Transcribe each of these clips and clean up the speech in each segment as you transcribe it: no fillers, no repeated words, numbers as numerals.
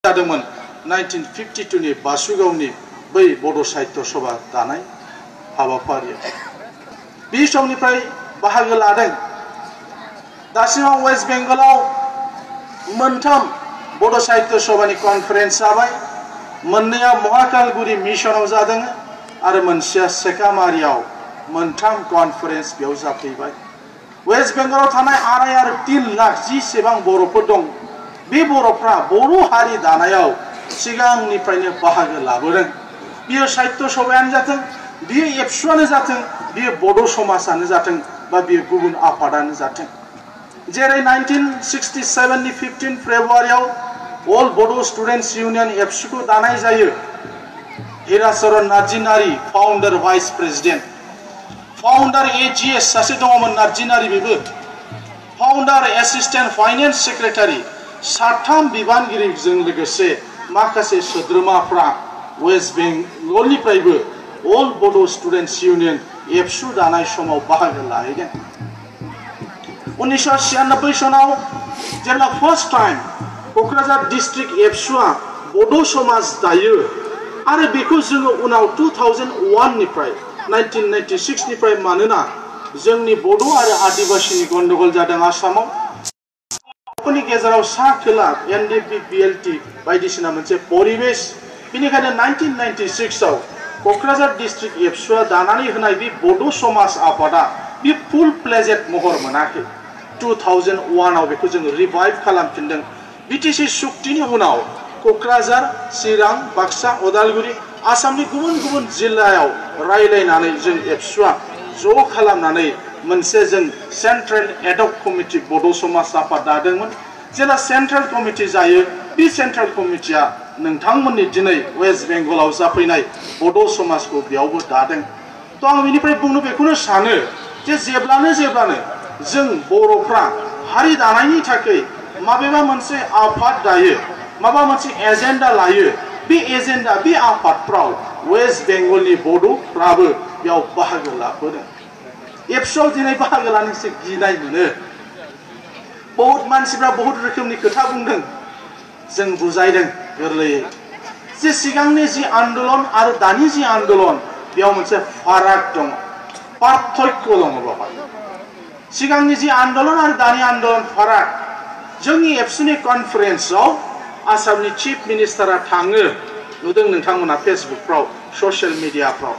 जादोंमोन 1952 नि बासुगावनि बै बड' साहित्य सभा दानाय हाबाफारियाव बे समनिफ्राय बाहागो लादों। दासिमाव वेस्ट बेंगलाव मोनथाम बड' साहित्य सभानि कनफारेन्स जाबाय। मोननैया महाकालगुरि मिशनाव जादों आरो मोनसेया सेकामारियाव मोनथाम कनफारेन्स बेयाव जाफैबाय। वेस्ट बेंगलाव थानाय 2.5 आरो 3 लाख जिसेबां बर'फोर दं। बे बर'फ्रा बर' हारि दानायाव सिगांनिफ्रायनो बाहागो लाबोदों। बियो साहित्य सभायानो जाथों, बियो एबसुआनो जाथों, बियो बड' समाजानो जाथों, बा बियो गुबुन आफादानो जाथों। जेरै 1967 नि 15 फेब्रुवारियाव अल बड' स्टुडेन्ट्स इउनियन एबसुखौ दानाय जायो। हिराचरण नार्जिनारि फाउन्डार भाइस प्रेसिडेन्ट, फाउन्डार AGS सासे दङमोन नार्जिनारि, बेबो फाउन्डार एसिस्टेन्ट फाइनेन्स सेक्रेटारि, 7 बिबानगिरिजों लोगोसे माखासे सोद्रोमाफ्रा वेस्ट बेंगलनिफ्रायबो अल बड' स्टुडेन्ट्स इउनियन एबसु दानाय समाव बाहागो लाहैदों। 1996 सनाव जेब्ला फार्स्ट टाइम क'क्राझार डिस्ट्रिक्ट एबसुआ बड' समाज दायो आरो बेखौ जोङो उनाव 2001 निफ्राय 1996 निफ्राय, मानोना जोंनि बड' आरो आदिबासिनि गन्डगल जादों आसामाव, फोरनि गेजेराव सा खोला NDP BLT बायदिसिना मोनसे परिबेश, बेनिखायनो 1996 आव क'क्राझार डिस्ट्रिक्ट एबसुआ दानानै होनाय बे बड' समाज आफादा बे फुल प्लेजेड महर मोनाखै। 2001 आव बेखौ जों रिभाइभ खालामफिनदों। BTC सुक्तिनि उनाव क'क्राझार, चिरां, बाक्सा, उदालगुरि, आसामनि गुबुन गुबुन जिल्लायाव रायलायनानै जों एबसुआ ज' खालामनानै मोनसे जों सेन्ट्रेल एडक कमिटि बड' समाज आफाद दादोंमोन। जेला सेन्ट्रेल कमिटि जायो, बे सेन्ट्रेल कमिटिया नोंथांमोननि दिनै वेस्ट बेंगलाव जाफैनाय बड' समाजखौ बेयावबो दादों। थ' आं बेनिफ्राय बुंनो बेखौनो सानो जे जेब्लानो जों बर'फ्रा हारि दानायनि थाखाय माबेबा मोनसे आफाद दायो, माबा मोनसे एजेन्डा लायो, बे एजेन्डा बे आफादफ्राव वेस्ट बेंगलनि बड'फ्राबो बेयाव बाहागो लाफैदों। एबसुआव दिनै बाहागो लानो एसे गिनाय मोनो। बहुत मानसिफ्रा बहुत रोखोमनि खोथा बुंदों, जों बुजायदों गोरलैयै जे सिगांनि जि आन्दोलन आरो दानि जि आन्दोलन बेयाव मोनसे फाराग दं, पार्थक्य दङ बेवहाय। सिगांनि जि आन्दोलन आरो दानि आन्दोलन फाराग। जोंनि एबसुनि कनफारेन्सआव आसामनि चिफ मिनिस्टारा थाङो, नुदों नोंथांमोना फेसबुकफ्राव, ससियेल मिडियाफ्राव।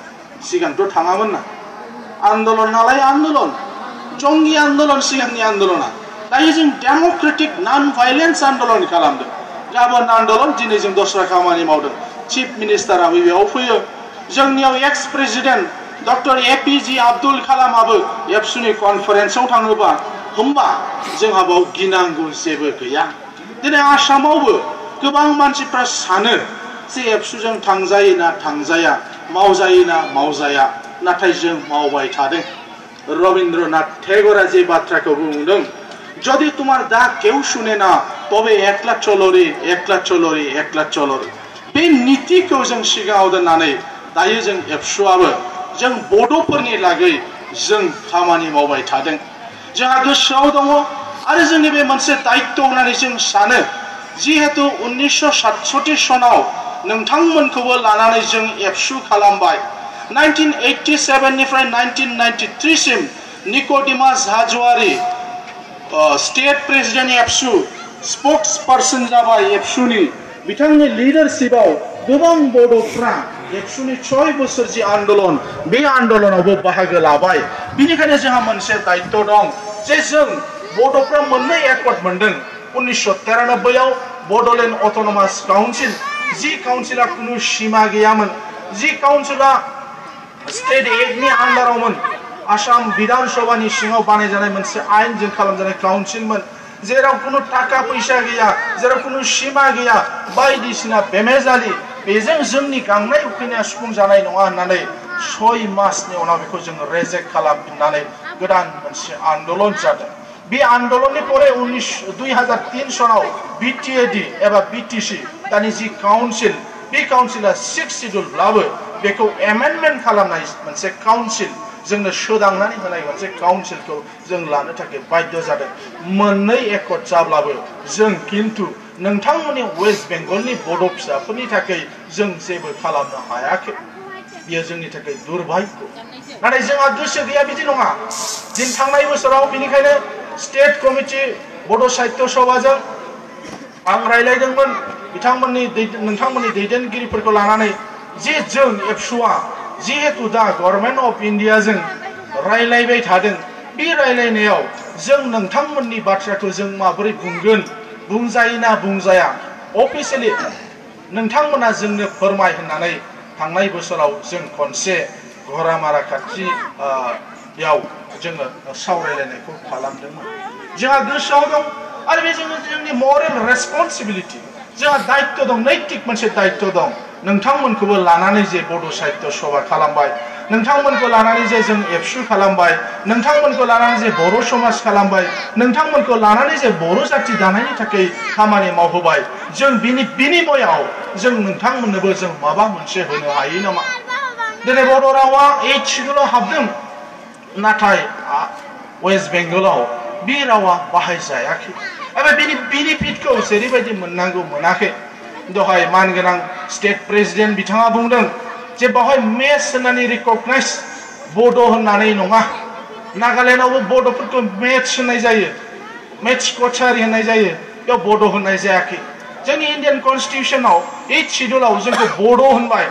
सिगांथ' थाङामोन ना। आन्दोलन नालाय आन्दोलन, जंगि आन्दोलन सिगांनि आन्दोलना। दायो जों डेम'क्रेटिक नन भाइलेन्स आन्दोलन खालामदों। गाबोन आन्दोलन, दिनै जों दस्रा खामानि मावदों। चिफ मिनिस्टाराबो बेयाव फैयो। जोंनियाव एक्स प्रेसिडेन्ट डक्टर APJ आब्दुल कालामाबो एबसुनि कनफारेन्सआव थाङोबा, होमबा जोंहा बाव गिनांगौ जेबो गैया। दिनै आसामावबो गोबां मानसिफ्रा सानो जे एबसुजों थांजायो ना थांजाया, मावजायो ना मावजाया, नाथाय जों मावबाय थादों। रवीन्द्रनाथ टेगरा जे बाथ्राखौ बुंदों, যদি তোমার ডাক কেউ শুনে না তবে একলা চলো রে, একলা চলো রে, একলা চলো রে। बे नीतिखौ जों सिगाङाव दोननानै दायो जों एबसुआबो जों बड'फोरनि लागै जों खामानि मावबाय थादों। जोंहा गोसोआव दङ आरो जोंनि बे मोनसे दायित्व होननानै जों सानो। जिहेतु 1967 सनाव नोंथांमोनखौबो लानानै जों एबसु खालामबाय। 1987 निफ्राय 1993 सिम निक'डिमास हाज'वारि स्टेट प्रेसिडेन्ट एबसु स्पोक्स पार्सन जाबाय एबसुनि। बिथांनि लिडारशिपआव गोबां बड'फ्रा एबसुनि 6 बोसोर जि आन्दोलन, बे आन्दोलनावबो बाहागो लाबाय। बिनिखायनो जोंहा मोनसे दायित्व दं जे जों बड'फ्रा मोननै एकर्ड मोनदों। 1993 आव बड'लेण्ड अट'नमास काउन्सिल, जि काउन्सिला कुनु सीमा गैयामोन, जि काउन्सिला स्टेट एक्टनि आन्डारावमोन। आसाम विधान सभानि सिङाव बानायजानाय मोनसे आयेनजों खालामजानाय काउन्सिलमोन, जेराव कुनु थाखा फैसा गैया, जेराव कुनु सीमा गैया, बायदिसिना बेमेजालि। बेजों जोंनि गांनाय उखैनाया सुफुंजानाय नङा होननानै 6 मासनि उनाव बेखौ जों रेजेक्ट खालामफिननानै गोदान मोनसे आन्दोलन जादों। बे आन्दोलननि परे 2003 सनाव BTAD एबा BTC दानि जि काउन्सिल, बे काउन्सिला 6 सिड्युलब्लाबो बेखौ एमेन्डमेन्ट खालामनाय मोनसे काउन्सिल, जोंनो सोदांनानै होनाय मोनसे काउन्सिलखौ जों लानो थाखाय बाध्य जादों। मोननै एकर्ड जाब्लाबो जों किन्तु नोंथांमोननि वेस्ट बेंगलनि बड' फिसाफोरनि थाखाय जों जेबो खालामनो हायाखै बियो जोंनि थाखाय दुर्भाग्य नाथाय जोंहा गोसो गैया बिदि नङा दिन थांनाय बोसोराव बिनिखायनो स्टेट कमिटि बड' साहित्य सभाजों आं रायलायदोंमोन नोंथांमोननि दैदेनगिरिफोरखौ लानानै जे जों एबसुआ जिहेतु दा गभर्नमेन्ट अफ इन्डिया जों रायलायबाय थादों बे रायलायनायाव जों नोंथांमोननि बाथ्राखौ जों माबोरै बुंगोन बुंजायो ना बुंजाया अफिसियेलि नोंथांमोना जोंनो फोरमाय होननानै थांनाय बोसोराव जों खनसे घरामारा खाथि याव जोङो सावरायलायनायखौ खालामदोंमोन जोंहा गोसोआव दं आरो बे जोंनि मरेल रेसपन्सिबिलिटि जोंहा दायित्व दं नैतिक मोनसे दायित्व दं नोंथांमोनखौबो लानानै जे बड' साहित्य सभा खालामबाय नोंथांमोनखौ लानानै जे जों एबसु खालामबाय नोंथांमोनखौ लानानै जे बर' समाज खालामबाय नोंथांमोनखौ लानानै जे बर' जाति दानायनि थाखाय खामानि मावहोबाय जों बिनि बिनिमयाव जों नोंथांमोननोबो जों माबा मोनसे होनो हायो नामा दिनै बर' रावा 8 शिड्युलाव हाबदों नाथाय वेस्ट बेंगलाव बे रावा बाहायजायाखै आरो बिनि बेनिफिटखौ जेरैबायदि मोननांगौ मोनाखै दहाय मानगोनां स्टेट प्रेसिडेन्ट बिथाङा बुंदों जे बाहाय मेथ्स होननानै रिकगनाइज बड' होननानै नङा नागालेण्डआवबो बड'फोरखौ मेथ्स होननाय जायो मेथ्स कचारि होननाय जायो बेयाव बड' होननाय जायाखै जोंनि इन्डियान कनस्टिटिउसनाव 8 शिड्युलाव जोंखौ बड' होनबाय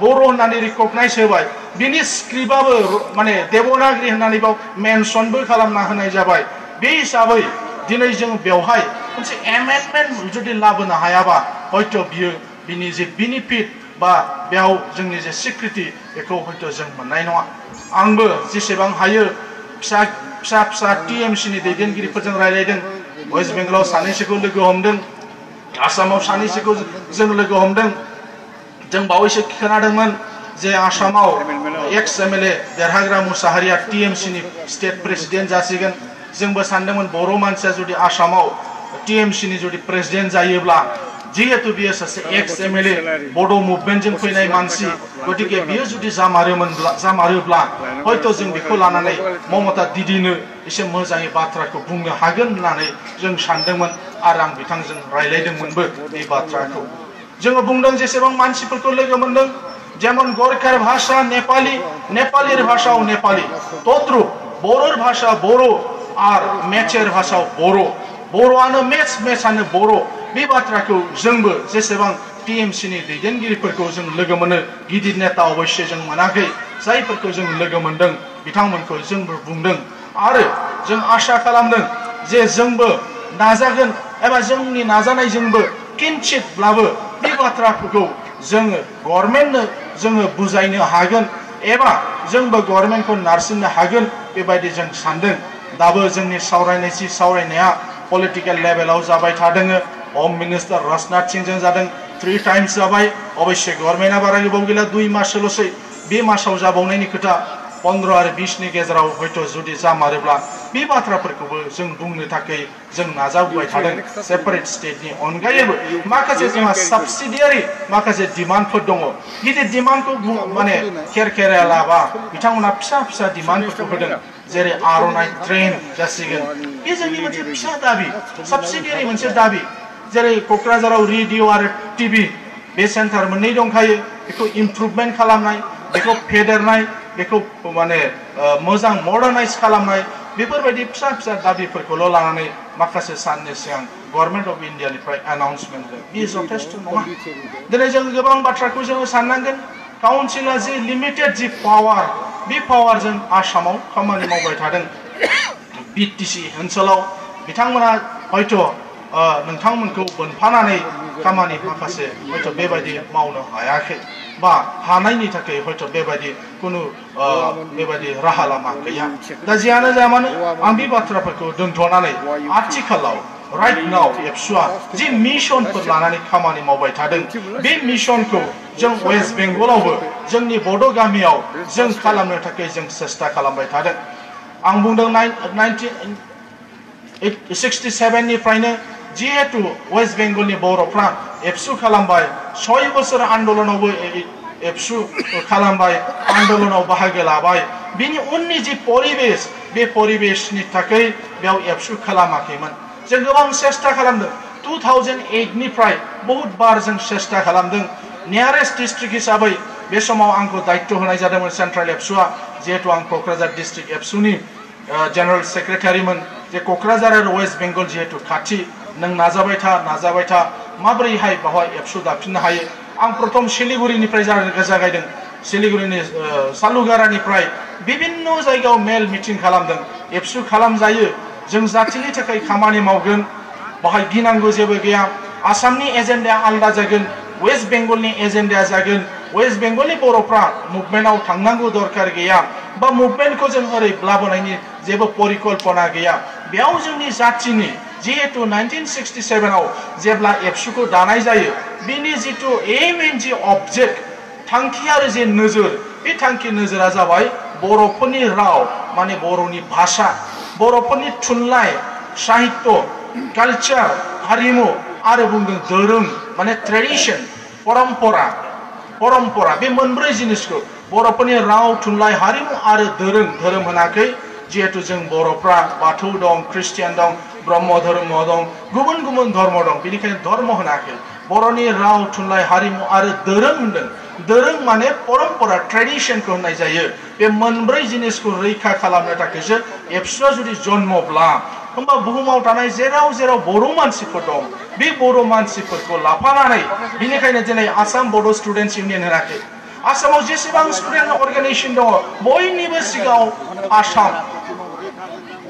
बर' होननानै रिकगनाइज होबाय बिनि स्क्रिप्टआबो माने देबनागरि होननानै बाव मेनसनबो खालामना होनाय जाबाय बे हिसाबै दिनै जों बेवहाय मोनसे एमेन्डमेन्ट जुदि लाबोनो हायाबा हयथ' बियो बिनि जे बेनिफिट बा बेयाव जोंनि जे स्वीकृति बेखौ हयथ' जों मोननाय नङा आंबो जेसेबां हायो फिसा टिएमसिनि दैदेनगिरिफोरजों रायलायदों वेस्ट बेंगलाव सानैसोखौ लोगो हमदों आसामाव सानैसोखौ जों लोगो हमदों जों बावैसो खोनादोंमोन जे आसामाव एक्स एमएलए देरहाग्रा मुसाहारिया टिएमसिनि स्टेट प्रेसिडेन्ट जासिगोन जोंबो सानदोंमोन बर' मानसिया जुदि आसामाव टिएमसिनि जुदि प्रेसिडेन्ट जायोब्ला जिहेतु बियो सासे एक्स एमएलए बड' मुभमेन्टजों फैनाय मानसि गतिके बियो जुदि जामारोब्ला हयथ' जों बेखौ लानानै ममता दिदिनो एसे मोजाङै बाथ्राखौ बुंनो हागोन होननानै जों सानदोंमोन आरो आं बिथांजों रायलायदोंमोनबो बे बाथ्राखौ जोङो बुंदों जेसेबां मानसिफोरखौ लोगो मोनदों যেমন গোর্খার ভাষা নেপালি নেপালির ভাষাও নেপালি তদ্রুপ বড়োর ভাষা বড়ো আর মেচের ভাষাও বড়ো बर'आनो मेचआनो बर' बे बाथ्राखौ जोंबो जेसेबां टिएमसिनि दैदेनगिरिफोरखौ जों लोगो मोनो गिदिर नेता अबश्य जों मोनाखै जायफोरखौ जों लोगो मोनदों बिथांमोनखौ जोंबो बुंदों आरो जों आशा खालामदों जे जोंबो नाजागोन एबा जोंनि नाजानायजोंबो किन्चितब्लाबो बे बाथ्राफोरखौ जोङो गभर्नमेन्टनो जोङो बुजायनो हागोन एबा जोंबो गभर्नमेन्टखौ नारसिननो हागोन बेबायदि जों सानदों दाबो जोंनि सावरायनाया पलिटिकल लेभेलाव जाबाय थादों होम मिनिस्टार राजनाथ सिंहजों जादों 3 टाइम्स जाबाय अबश्य गभर्नमेन्टआ बारा गोबाव गैला 2 मासल'सै बे मासाव जाबावनायनि खोथा 15 आरो 20 नि गेजेराव हयथ' जुदि जामारोब्ला बे बाथ्राफोरखौबो जों बुंनो थाखाय जों नाजाबोबाय थादों सेपारेट स्टेटनि अनगायैबो माखासे जोंहा साबसिडियारि माखासे डिमान्डफोर दङ गिदिर डिमान्डखौ माने खेरखेरालाबा बिथांमोना फिसा डिमान्डफोरखौ होदों जेरै आर'नाइ ट्रेन जासिगोन बे जोंनि मोनसे फिसा दाबि साबसिडियारि मोनसे दाबि जेरै क'क्राझाराव रेडिअ आरो टिभि बे सेन्टार मोननै दंखायो बेखौ इमप्रुभमेन्ट खालामनाय बेखौ फेदेरनाय बेखौ माने मोजां मडार्नाइज खालामनाय बेफोरबायदि फिसा दाबिफोरखौल' लानानै माखासे साननि सिगां गभर्नमेन्ट अफ इन्डियानिफ्राय एनाउन्समेन्ट बे जथेस्थ नङा दिनै जों गोबां बाथ्राखौ जोङो साननांगोन काउन्सिलआ जि लिमिटेड जि पावार बे पावारजों आसामाव खामानि मावबाय थादों बिटिसि ओनसोलाव बिथांमोना हयथ' नोंथांमोनखौ बोनफानानै खामानि माखासे हयथ' बेबायदि मावनो हायाखै बा हानायनि थाखाय हयथ' बेबायदि कुनु बेबायदि राहा लामा गैया दा जियानो जाया मानो आं बे बाथ्राफोरखौ दोनथ'नानै आथिखालाव राइट नाउ एबसुआ जि मिशनफोर लानानै खामानि मावबाय थादों बे मिशनखौ जों वेस्ट बेंगलावबो जोंनि बड' गामियाव जों खालामनो थाखाय जों सेस्था खालामबाय थादों आं बुंदों 1967 निफ्रायनो जिहेतु वेस्ट बेंगलनि बर'फ्रा एबसु खालामबाय 6 बोसोर आन्दोलनावबो एबसु खालामबाय आन्दोलनाव बाहागो लाबाय बिनि उननि जि परिबेश बे परिबेशनि थाखाय बेयाव एबसु खालामाखैमोन जों गोबां सेस्था खालामदों 2008 निफ्राय बहुत बार जों चेष्टा खालामदों नियारेस्ट डिस्ट्रिक्ट हिसाबै बे समाव आंखौ दायित्व होनाय जादोंमोन सेन्ट्रेल एबसुआ जिहेतु आं क'क्राझार डिस्ट्रिक्ट एबसुनि जेनेरेल सेक्रेटारिमोन जे क'क्राझार आरो वेस्ट बेंगल जिहेतु खाथि नों नाजाबाय था माबोरैहाय बावहाय एबसु दाफिननो हायो आं प्रथम सिलिगुरिनिफ्राय जागायदों सिलिगुरिनि सालुगारानिफ्राय विभिन्न जायगायाव मेल मिटिं खालामदों एबसु खालामजायो जों जातिनि थाखाय खामानि मावगोन बाहाय गिनांगौ जेबो गैया आसामनि एजेन्डाया आलादा जागोन वेस्ट बेंगलनि एजेन्डाया जागोन वेस्ट बेंगलनि बर'फ्रा मुभमेन्टआव थांनांगौ दरकार गैया बा मुभमेन्टखौ जों ओरै लाबोनायनि जेबो परिकल्पना गैया बेयाव जोंनि जातिनि जिहेतु 1967 आव जेब्ला एबसुखौ दानाय जायो बिनि जितु एम एन्ड जि अबजेक्ट थांखि आरो जे नोजोर बे थांखि नोजोरा जाबाय बर'फोरनि राव माने बर'नि भाषा बर'फोरनि थुनलाइ साहित्य कालचार हारिमु आरो बुंदों दोरों माने ट्रेडिशन परम्परा बे मोनब्रै जिनिसखौ बर'फोरनि राव थुनलाइ हारिमु आरो धोरोम होनाखै जिहेतु जों बर'फ्रा बाथौ दं ख्रिस्टियान दं ब्रह्म धर्म दं गुबुन धर्म दं बेनिखायनो धर्म होनाखै बर'नि राव थुनलाइ हारिमु आरो दोरों होनदों दोरों माने परम्परा ट्रेडिशनखौ होननाय जायो बे मोनब्रै जिनिसखौ रैखा खालामनो थाखायसो एबसुआ जुदि जन्मब्ला होमबा बुहुमाव थानाय जेराव बर' मानसिफोर दं बे बर' मानसिफोरखौ लाफानानै बेनिखायनो दिनै आसाम बड' स्टुडेन्टस इउनियन होनाखै आसामाव जेसेबां स्टुडेन्ट अर्गानाइजेसन दङ बयनिबो सिगाङाव आसाम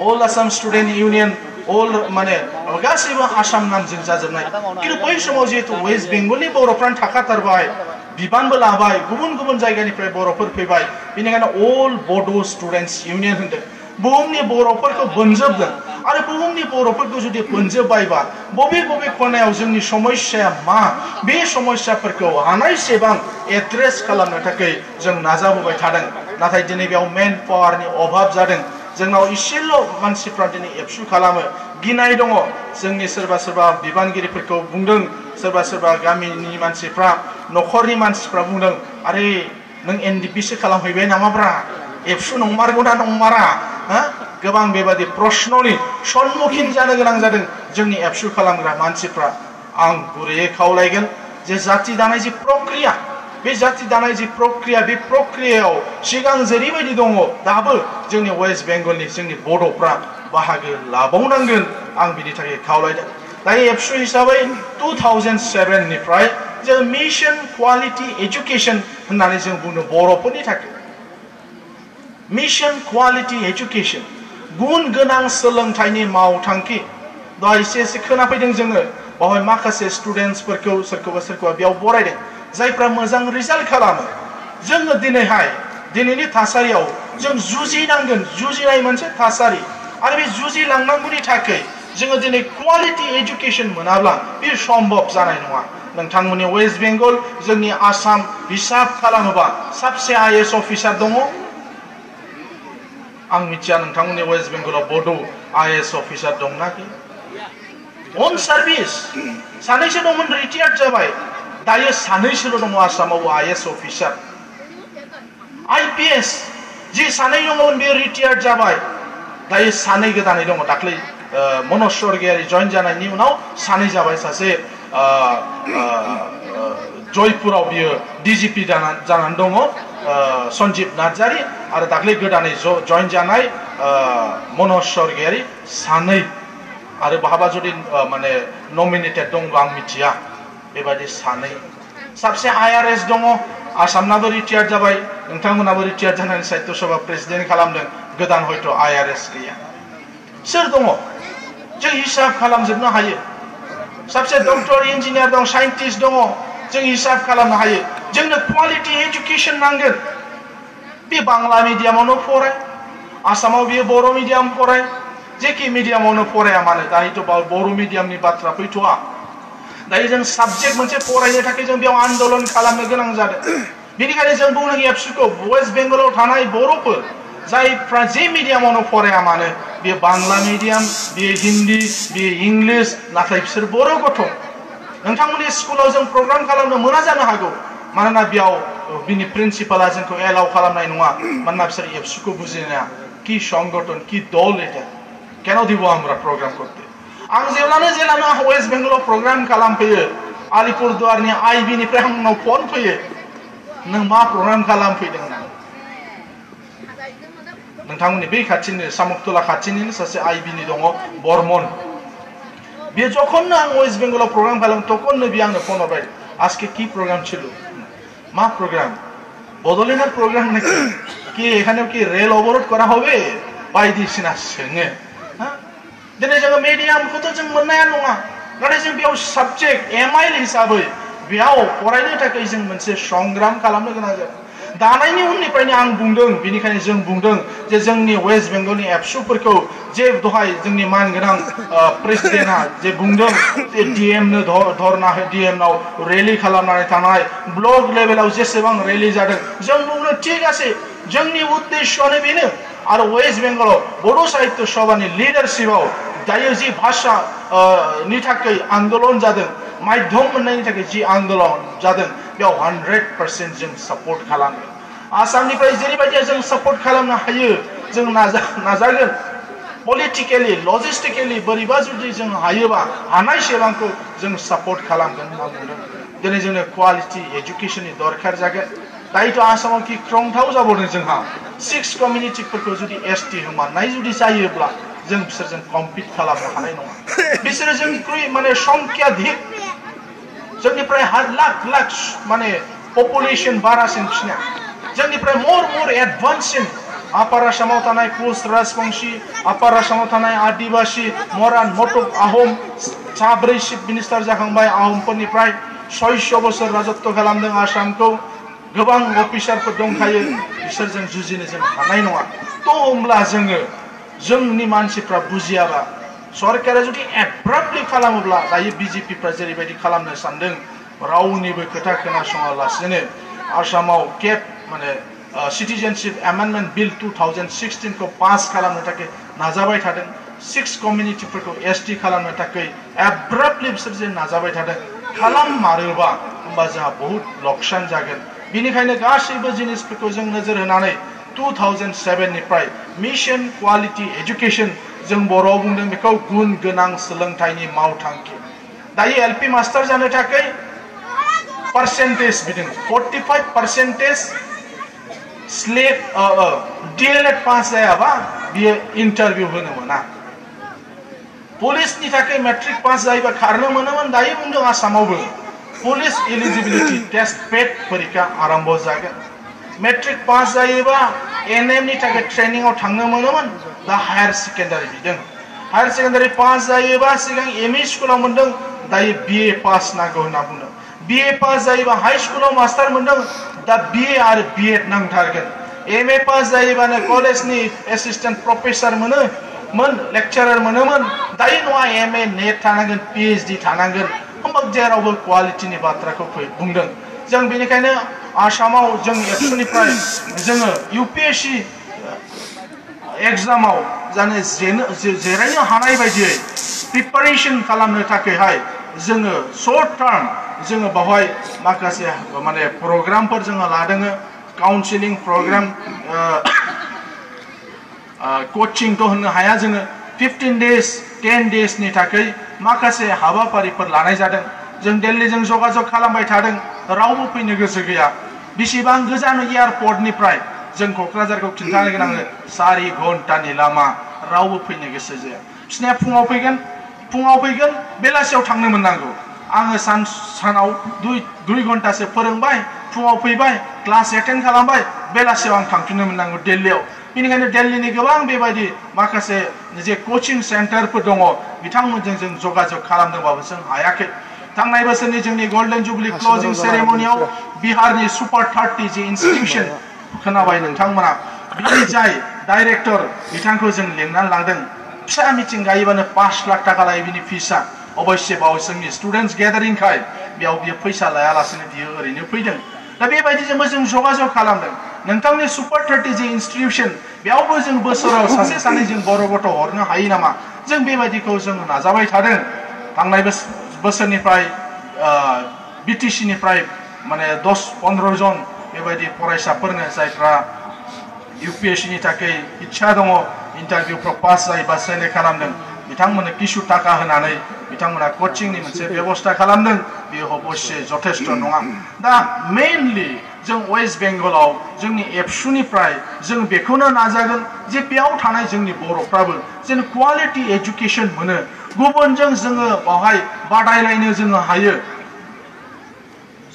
अल आसाम स्टुडेन्ट इउनियन अल माने गासैबो आसाम नामजों जाजोबनाय खिन्थु बै समाव जिहेतु वेस्ट बेंगलनि बर'फ्रानो थाखाथारबाय बिबानबो लाबाय गुबुन बर'फोर फैबाय बेनिखायनो अल बड' स्टुडेन्टस इउनियन होनदों बुहुमनि बर'फोरखौ बोनजोबदों आरो बुहुमनि बर'फोरखौ जुदि बोनजोबबायबा बबे खनायाव जोंनि समस्याया मा बे समस्याफोरखौ हानायसेबां एड्रेस खालामनो थाखाय जों नाजाबोबाय थादों नाथाय दिनै बेयाव मेन पावारनि अभाब जादों जोंनाव इसेल' मानसिफ्रा दिनै एबसु खालामो गिनाय दङ जोंनि सोरबा बिबानगिरिफोरखौ बुंदों सोरबा गामिनि मानसिफ्रा न'खरनि मानसिफ्रा बुंदों आरे नों एनडिपिसो खालामहैबाय नामाब्रा एबसु नंमारगौना नंमारा गोबां बेबादि प्रश्ननि सम्मुखीन जानो गोनां जादों जोंनि एबसु खालामग्रा मानसिफ्रा आं गुरैयै खावलायगोन जे जाति दानाय जि प्रक्रिया बे जाति दानाय जि प्रक्रिया बे प्रक्रियायाव सिगां जेरैबायदि दङ दाबो जोंनि वेस्ट बेंगलनि जोंनि बड'फ्रा बाहागो लाबावनांगोन आं बिनि थाखाय खावलायदों दायो एबसु हिसाबै 2007 निफ्राय जों मिशन क्वालिटी एजुकेशन होननानै जों बुङो बर'फोरनि थाखाय मिशन क्वालिटी एजुकेशन गुन गोनां सोलोंथाइनि मावथांखि दहाय एसे खोनाफैदों जोङो बावहाय माखासे स्टुडेन्टसफोरखौ सोरखौबा बेयाव बरायदों जायफ्रा मोजां रिजाल्ट खालामो जोङो दिनैनि थासारियाव जों जुजिनांगोन जुजिनाय मोनसे थासारि आरो बे जुजिलांनांगौनि थाखाय जोङो दिनै क्वालिटी एजुकेशन मोनाब्ला बे सम्भब जानाय नङा नोंथांमोननि वेस्ट बेंगल जोंनि आसाम हिसाब खालामोबा साबसे आईएएस अफिसार दङ आं मिथिया नोंथांमोननि वेस्ट बेंगलाव बड' आईएएस अफिसार दंना गैया अन सार्भिस सानैसो दंमोन रिटायार्ड जाबाय दायो सानैसोल' दङ आसामाव आईएएस अफिसार आईपीएस जि सानै दंमोन बे रिटायार्ड जाबाय दायो सानै गोदानै दङ दाख्लै मनज स्वर्गियारि जइन जानायनि उनाव सानै जाबाय सासे जयपुराव बियो डिजिपि जानानै दङ सन्जीब नार्जारी आरो दाख्लै गोदानै जइन जानाय मनज स्वर्गियारि सानै आरो बहाबा जुदि माने नमिनेटेड दंबा आं मिथिया बेबायदि सानै साबसे आईआरएस दङ आसामनाबो रिटायार्ड जाबाय नोंथांमोनाबो रिटायार्ड जानानै साहित्य सभा प्रेसिडेन्ट खालामदों गोदान हयथ' आईआरएस गैया सोर दङ जों हिसाब खालामजोबनो हायो साबसे डक्टर इन्जिनियार दं साइन्टिस्ट दङ जों हिसाब खालामनो हायो जोंनो क्वालिटी एजुकेशन नांगोन बे बांला मिडियामावनो फराय आसामाव बियो बर' मिडियाम फराय जेखि मिडियामावनो फराया मानो दायोथ' बर' मिडियामनि बाथ्रा फैथ'आ दायो जों साबजेक्ट मोनसे फरायनो थाखाय जों बेयाव आन्दोलन खालामनो गोनां जादों बेनिखायनो जों बुंनो एबसुखौ वेस्ट बेंगलाव थानाय बर'फोर जायफ्रा जे मिडियामावनो फराया मानो बे बांला मिडियाम बे हिन्दी बे इंलिश नाथाय बिसोर बर' गथ' नोंथांमोननि स्कुलाव जों प्रग्राम खालामनो मोना जानो हागौ मानोना बेयाव बिनि प्रिन्सिपाला जोंखौ एलाउ खालामनाय नङा मानोना बिसोर एबसुखौ बुजिनाया কি সংগঠন কি দল এটা কেন দিব আমরা প্রোগ্রাম করতে आं जेब्लानो वेस्ट बेंगलाव प्रग्राम खालामफैयो आलिपुरदुवारनि आइबि निफ्राय आंनाव फन फैयो नों मा प्रग्राम खालामफैदों ना नोंथांमोननि बै खाथिनि सामुकतला खाथिनिनो सासे आइबि नि दङ बर्मन बे যখনनो आं वेस्ट बेंगलाव प्रग्राम खालामो তখনनो बे आंनो फन हरबाय আজকে কি প্রোগ্রাম ছিল মা প্রোগ্রাম বদলিনার প্রোগ্রাম নাকি কি এখানে কি রেল অবরোধ করা হবে बायदिसिना सोङो दिनै जोङो मिडियामखौथ' जों मोननाया नङा नाथाय जों बेयाव साबजेक्ट एमआइएल हिसाबै बेयाव फरायनो थाखाय जों मोनसे संग्राम खालामनो गोनां जादों दानायनि उननिफ्रायनो आं बुंदों बेनिखायनो जों बुंदों जे जोंनि वेस्ट बेंगलनि एबसुफोरखौ जे दहाय जोंनि मानगोनां प्रेसिडेन्टआ जे बुंदों जे डिएमनो धरना डिएमनाव रेलि खालामनानै थानाय ब्लक लेभेलाव जेसेबां रेलि जादों जों बुंनो ठीक আছে जोंनि उद्देश्यआनो बेनो आरो वेस्ट बेंगलाव बड' साहित्य सभानि लिडारशिपआव दायो जि भाषा नि थाखाय आन्दोलन जादों माध्यम मोननायनि थाखाय जि आन्दोलन जादों बेयाव 100% जों सापर्ट खालामो आसामनिफ्राय जेरैबायदि जों सापर्ट खालामनो हायो जों नाजागोन पलिटिकेलि लजिस्टिकेलि बोरैबा जुदि जों हायोबा हानायसेबांखौ जों सापर्ट खालामगोन होनना बुंदों दिनै जोंनो क्वालिटि एजुकेशननि दरखार जागोन दायोथ' आसामाव गिख्रंथाव जाबावदों जोंहा 6 कमिउनिटिफोरखौ जुदि एसटि होमारनाय जुदि जायोब्ला जों बिसोरजों कम्पिट खालामनो हानाय नङा बिसोरो जोंनिख्रुइ माने संख्याधिक जोंनिफ्राय लाख लाख माने पपुलेशन बारासिन बिसिना जोंनिफ्राय मोर एडभान्ससिन आपार आसामाव थानाय कुस राजबंशी आपार आसामाव थानाय आदिबासी मरान मटक आहम साब्रै चिफ मिनिस्टार जाखांबाय आहमफोरनिफ्राय 600 बोसोर राजत्व खालामदों आसामखौ गोबां अफिसारफोर दंखायो बिसोरजों जुजिनो जों हानाय नङा थ' होमब्ला जोंनि मानसिफ्रा बुजियाबा सरकारा जुदि एब्राप्टलि खालामोब्ला दायो बिजेपिफ्रा जेरैबायदि खालामनो सानदों रावनिबो खोथा खोनासङालासिनो आसामाव केप माने सिटिजेनशिप एमेन्डमेन्ट बिल 2016 को पास खालामनो थाखाय नाजाबाय थादों 6 कमिउनिटिफोरखौ एसटि खालामनो थाखाय एब्राप्टलि बिसोर जे नाजाबाय थादों खालाममारोबा होमबा जोंहा बहुत लकसान जागोन बेनिखायनो गासैबो जिनिसफोरखौ जों नोजोर होनानै 2007 निफ्राय मिशन क्वालिटी एजुकेशन जों बर'आव बुंदों बेखौ गुन गोनां सोलोंथाइनि मावथांखि दायो एलपि मास्टार जानो थाखाय पार्सेन्टेज बिदों 45% स्लेट डीएलएड पास जायाबा बियो इन्टारभिउ होनो मोना पुलिसनि थाखाय मेट्रिक पास जायोबा खारनो मोनोमोन दायो बुंदों आसामावबो पुलिस एलिजिबिलिटी टेस्ट पेड परीक्षा आरम्भ जागोन मेट्रिक पास जायोबा एनएम नि थाखाय ट्रेनिंआव थांनो मोनोमोन दा हायर सेकेन्डारि बिदों हायर सेकेन्डारि पास जायोबा सिगां एमई स्कुलाव मोनदों दायो बीए पास नांगौ होनना बुंदों बीए पास जायोबा हाई स्कुलाव मास्टार मोनदों दा बीए आरो बीएड नांथारगोन एमए पास जायोबानो कलेजनि एसिस्टेन्ट प्रफेसर मोन लेक्चारार मोनोमोन दायो नङा एमए नेट थानांगोन पीएचडी थानांगोन होमबा जेरावबो क्वालिटिनि बाथ्राखौ बुंदों जों बेनिखायनो आसामाव जों एबसुनिफ्राय जोङो यूपीएससी एग्जामाव जानो जिरायनो हानाय बायदियै प्रिपारेसन खालामनो थाखायहाय जोङो शर्ट टार्म जोङो बावहाय माखासे माने प्रग्रामफोर जोङो लादों काउन्सिलिं प्रग्राम कोचिं तो होनो हाया जोङो 15 डेज 10 डेज नि थाखाय माखासे हाबाफारिफोर लानाय जादों जों दिल्लीजों जगाजग खालामबाय थादों रावबो फैनो गोसो गैया बेसेबां गोजान एयारपर्टनिफ्राय जों क'क्राझारखौ खिन्थानो गोनां 4 घन्टानि लामा रावबो फैनो गोसो जाया बिसोरनिया फुङाव फैगोन बेलासियाव थांनो मोननांगौ आङो सानाव 2 घन्टासो फोरोंबाय फुङाव फैबाय क्लास एटेन्ड खालामबाय बेलासियाव आं थांफिननो मोननांगौ दिल्लीयाव बेनिखायनो दिल्लीनि गोबां बेबायदि माखासे जे कोचिं सेन्टारफोर दङ बिथांमोनजों जों जगाजग खालामदोंबाबो जों हायाखै थांनाय बोसोरनि जोंनि गोल्डेन जुबली क्लोजिं सेरेमनियाव बिहारनि सुपार 30 जे इन्स्टिट्यूशन खोनाबाय नोंथांमोना बिनि जाय डाइरेक्टर बिथांखौ जों लेंनानै लांदों फिसा मिटिं गायोबानो 5 लाख टाका लायो बिनि फिसा अबश्य बावैसोनि स्टुडेन्ट्स गेदारिं खाय बेयाव बियो फैसा लायालासेनो बियो ओरैनो फैदों दा बेबायदिजोंबो जों जगाजग खालामदों नोंथांनि सुपार 30 जे इन्स्टिट्यूशन बेयावबो जों बोसोराव सासे सानै जों बर' गथ' हरनो हायो नामा जों बेबायदिखौ जों नाजाबाय थादों थांनाय बोसोरनिफ्राय बीटीसी निफ्राय माने 10-15 जन बेबायदि फरायसाफोरनो जायफ्रा यूपीएससी नि थाखाय इच्छा दङ इन्टारभिउफ्राव पास जायोबा सेलेक्ट खालामदों बिथांमोननो किसु टाका होनानै बिथांमोना कोचिंनि मोनसे बेबस्था खालामदों बेयो अबश्य जथेस्थ नङा दा मेनलि जों वेस्ट बेंगलाव जोंनि एबसुनिफ्राय जों बेखौनो नाजागोन जे बेयाव थानाय जोंनि बर'फ्राबो जेन क्वालिटी एजुकेशन मोनो गुबुनजों जोङो बावहाय बादायलायनो जोङो हायो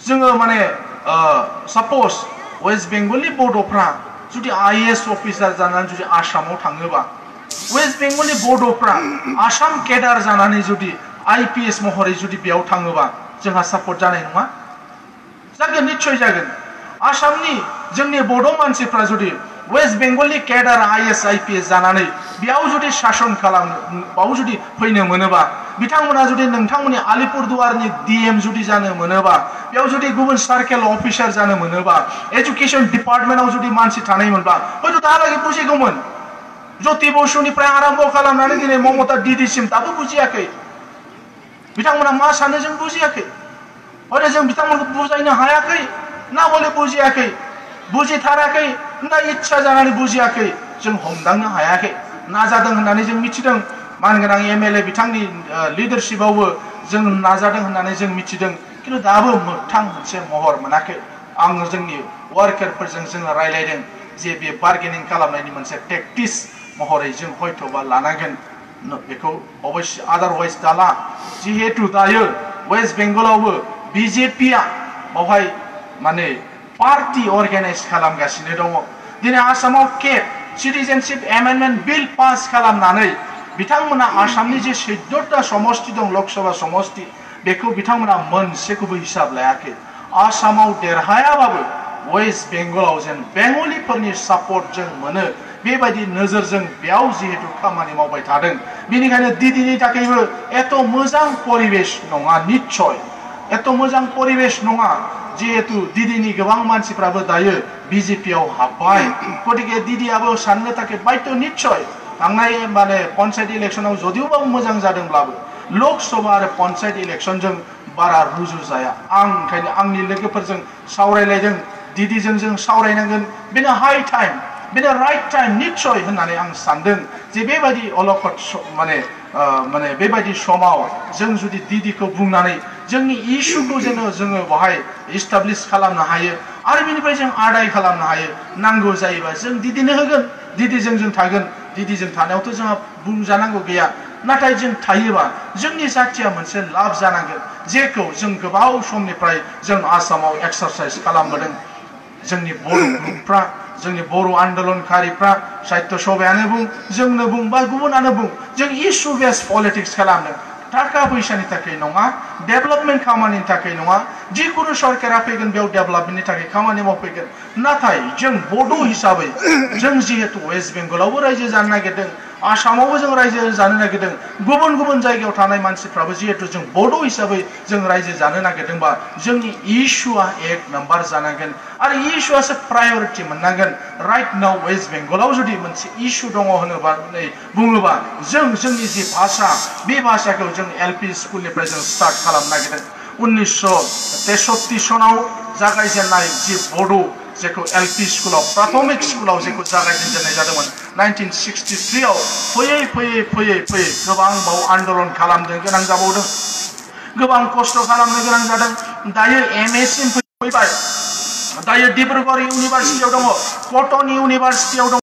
जोङो माने सपोज वेस्ट बेंगलनि बड'फ्रा जुदि आईएएस अफिसार जानानै जुदि आसामाव थाङोबा वेस्ट बेंगलनि बड'फ्रा आसाम केडार जानानै जुदि आईपीएस महरै जुदि बेयाव थाङोबा जोंहा सापर्ट जानाय नङा जागोन निश्चय जागोन आसामनि जोंनि बड' मानसिफ्रा जुदि वेस्ट बेंगलनि केडार आईएएस आईपीएस जानानै बेयाव जुदि शासन खालामनो बाव जुदि फैनो मोनोबा बिथांमोना जुदि नोंथांमोननि आलिपुरदुवारनि डीएम जुदि जानो मोनोबा बेयाव जुदि गुबुन सार्केल अफिसार जानो मोनोबा एजुकेशन डिपार्टमेन्टआव जुदि मानसि थानाय मोनबा हयथ' दाहालागै बुजिगौमोन ज्योति बसुनिफ्राय आरम्भ खालामनानै दिनै ममता दीदीसिम दाबो बुजियाखै बिथांमोना मा सानो जों बुजियाखै हयथ' जों बिथांमोनखौ बुजायनो हायाखै ना हले बुजियाखै बुजिथाराखै ना इच्छा जानानै बुजियाखै जों हमदांनो हायाखै नाजादों होननानै जों मिथिदों मानगोनां एमएलए बिथांनि लिडारशिपआवबो जों नाजादों होननानै जों मिथिदों किन्तु दाबो मोगथां मोनसे महर मोनाखै आङो जोंनि वार्कारफोरजों जोङो रायलायदों जे बे बार्गेनिं खालामनायनि मोनसे टेक्टिस महरै जों हयथ'बा लानांगोन बेखौ अबश्य आदारवाइज दाला जिहेतु दायो वेस्ट बेंगलावबो बीजेपीआ बावहाय माने पार्टी अर्गानाइज खालामगासिनो दङ दिनै आसामाव केट सिटिजेनशिप एमेन्डमेन्ट बिल पास खालामनानै बिथांमोना आसामनि जे 14टा समष्टि दं लोकसभा समष्टि बेखौ बिथांमोना मोनसेखौबो हिसाब लायाखै आसामाव देरहायाबाबो वेस्ट बेंगलाव जेन बेंगलिफोरनि सापर्ट जों मोनो बेबायदि नोजोरजों बेयाव जिहेतु खामानि मावबाय थादों बेनिखायनो दिदिनि थाखायबो एथ' मोजां परिबेश नङा निश्चय एथ' मोजां परिबेश नङा जिहेतु दिदिनि गोबां मानसिफ्राबो दायो बीजेपीआव हाबबाय गतिके दिदियाबो साननो थाखाय बाध्य निश्चय थांनाय माने पन्चायत इलेक्शनाव जदिवबा मोजां जादोंब्लाबो लोकसभा आरो पन्चायत इलेक्शनजों बारा रुजु जाया आं ओंखायनो आंनि लोगोफोरजों सावरायलायदों दिदिजों जों सावरायनांगोन बेनो हाई टाइम बेनो राइट टाइम निश्चय होननानै आं सानदों जे बेबायदि अलखद माने बेबायदि समाव जों जुदि दिदिखौ बुंनानै जोंनि इस्युखौ जोङो बाहाय इस्टाब्लिश खालामनो हायो आरो बेनिफ्राय जों आदाय खालामनो हायो नांगौ जायोबा जों दिदिनो होगोन दिदिजों जों थागोन दिदिजों थानायावथ' जोंहा बुंजानांगौ गैया नाथाय जों थायोबा जोंनि जाथिया मोनसे लाब जानांगोन जेखौ जों गोबाव समनिफ्राय जों आसामाव एक्सारसाइज खालामबोदों जोंनि बर' ग्रुपफ्रा जोंनि बर' आन्दोलनकारिफ्रा साहित्य सभायानो बुं जोंनो बुं बा गुबुनानो बुं जों इस्यु बेस पलिटिक्स खालामदों थाखा फैसानि थाखाय नङा डेभेलपमेन्ट खामानिनि थाखाय नङा जिखुनु सरकारा फैगोन बेयाव डेभेलपमेन्टनि थाखाय खामानि मावफैगोन नाथाय जों बड' हिसाबै जों जिहेतु वेस्ट बेंगलावबो रायजो जानो नागिरदों आसामावबो जों रायजो जानो नागिरदों गुबुन गुबुन जायगायाव थानाय मानसिफ्राबो जिहेतु जों बड' हिसाबै जों रायजो जानो नागिरदोंबा जोंनि इस्युआ एक नाम्बार जानांगोन आरो इस्युआसो प्रायरिटि मोननांगोन राइट नाउ वेस्ट बेंगलाव जुदि मोनसे इस्यु दङ होनोबा बुङोबा जोंनि जि भाषा बे भाषाखौ जों एलपि स्कुलनिफ्राय जों स्टार्ट खालामनो नागिरदों 1963 सनाव जागायजेननाय जि बड' जेखौ एलपि स्कुलाव प्राथमिक स्कुलाव जेखौ जागायजेननाय जादोंमोन 1963 आव फैयै गोबां बाव आन्दोलन खालामनो गोनां जाबावदों गोबां खस्थ' खालामनो गोनां जादों दायो एमए सिम फैबाय दायो डिब्रुगड़ इउनिभारसिटियाव दङ कटन इउनिभारसिटियाव दङ